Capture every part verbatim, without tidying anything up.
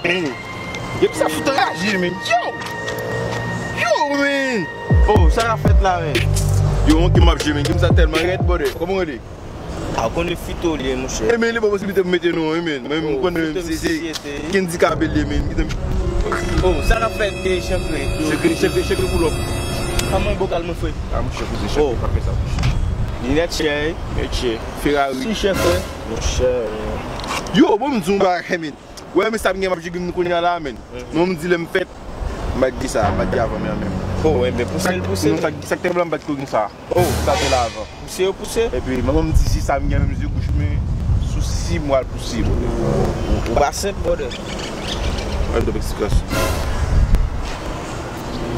Yo, ki sa fout anraje, men? Yo! Yo, men! Oh, sa k ap fèt la, men? Yo, yon game m ap jwe, men. Game sa tèlman rèd, brother. Kòman w rele? A, w konnen Fito li ye, monchè. E, men, li pa posiblite pou mete non, e, men. Mwen, m konnen se, se Kendy Kabel li ye, men. Oh, sa k ap fèt, e, Chankre? Chankre, Chankre, Chankre pull up. A, mwen bokal mwen, frè. A, monchè, kouzen, Chankre pa fè sa, monchè. Li nèt chè, wi. Nèt chè. Ferrari. Si chè, frè. Monchè. Yo, bon, m di yon bagay, men. Wè, men sa m gen m ap jwe game kounye a la, men. Mwen, m di lè m fèt, m pa t di sa, m pa t di avan, men, men. Oh, enben, pouse l, pouse l. Sa, sa k te vle m pa t ko gen sa. Oh, sa te la avan. Pouse yo, pouse. Epi, mwen, m di si sa m gen menm zye bouch, men sou si m pral pouse. Ou pa senp, brother. Mwen, m te eksplikasyon.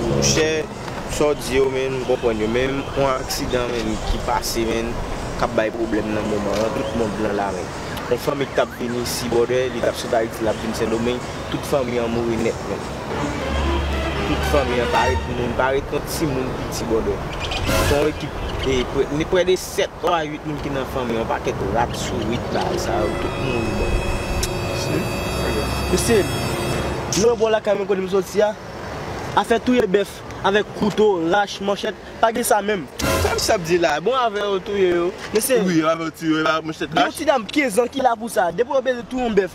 Monchè, sa w di yo, men, m konprann yo. Men, yon aksidan, men, ki pase, men, k ap bay pwoblèm nan moman an, tout mond lan la, men. Yon fanmi ki t ap vin isi, brother, li t ap sot Ayiti, l ap vin Sendomeng, tout fanmi an mouri nèt, men. Tout fanmi an pa ret moun, pa ret yon timoun piti, brother. Se yon ekip, e, prè, ni prè de sèt a uit moun ki nan fanmi an, yon pakèt rat, sourit, bagay sa yo, tout mouri, brother. Mesye, nou wè bò lakay mwen kote m soti a, afè touye bèf avèk kouto, rach, manchèt, pa gen sa menm. Sa misye ap di la? Bon, avè yo touye yo. Mesye, wi, avè yo touye yo, la manchèt rach. Yon ti dam kenz an ki la pou sa. Depi yo bezwen touye yon bèf,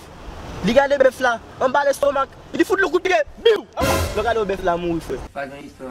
li gade bèf la, anba lestomak, li di fout li kout pye, biw! Lè w gade yon bèf la mouri, frè. Pa gen istwa.